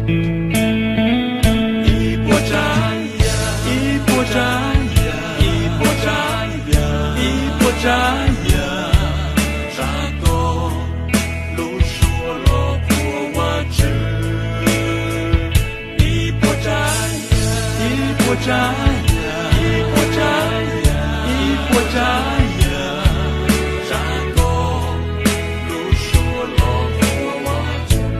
Ib puas tsav yam, ib puas tsav yam, ib puas tsav yam, ib puas tsav yam, tsa koj lub suab los qhuas Vajtswv. Ib puas tsav yam, ib puas tsav yam, ib puas tsav yam, ib puas tsav yam, tsa koj lub suab los qhuas Vajtswv.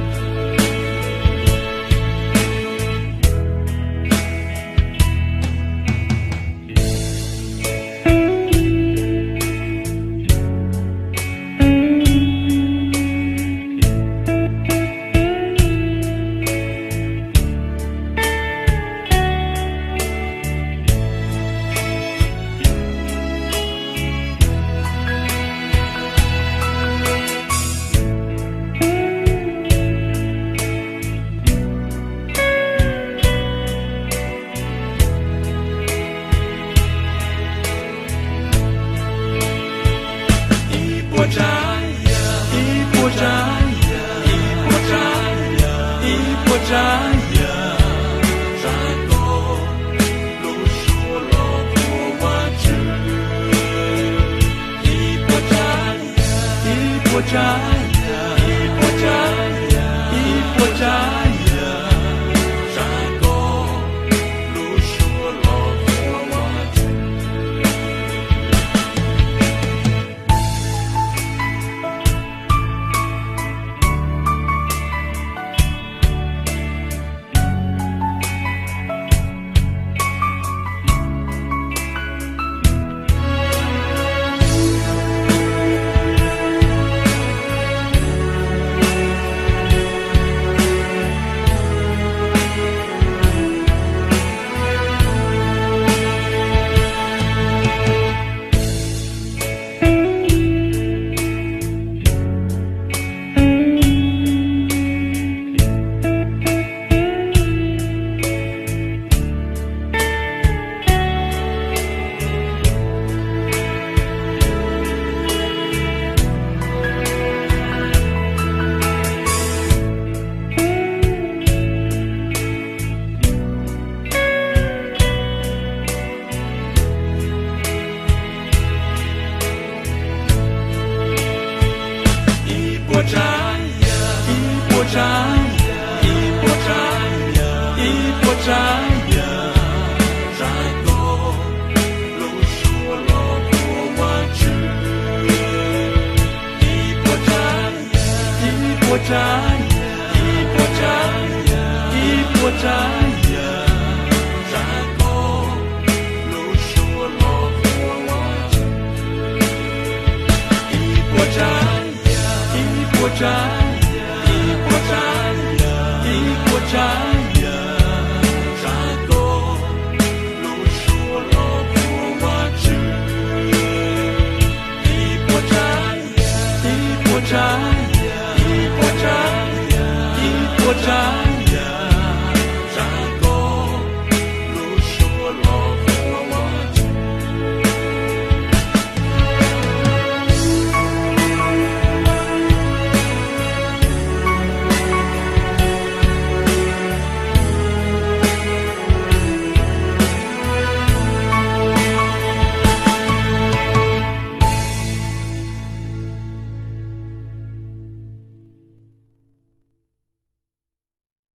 Ib puas tsav yam, ib puas tsav yam, ib puas tsav yam, ib puas tsav yam, tsa koj lub suab los qhuas Vajtswv. Ib puas tsav yam, ib puas tsav yam, ib puas tsav yam, ib puas tsav yam, tsa koj lub suab los qhuas Vajtswv. Ib puas tsav yam, ib puas tsav yam, ib puas tsav yam, ib puas tsav yam, tsa koj lub suab los qhuas Vajtswv. Ib puas tsav yam, ib puas tsav yam, ib puas tsav yam, ib puas tsav yam, tsa koj lub suab los qhuas Vajtswv. Ib puas tsav yam, ib puas tsav yam, ib puas tsav yam, ib puas tsav yam, tsa koj lub suab los qhuas Vajtswv. Ib puas tsav yam, ib puas tsav yam, ib puas tsav yam, ib puas tsav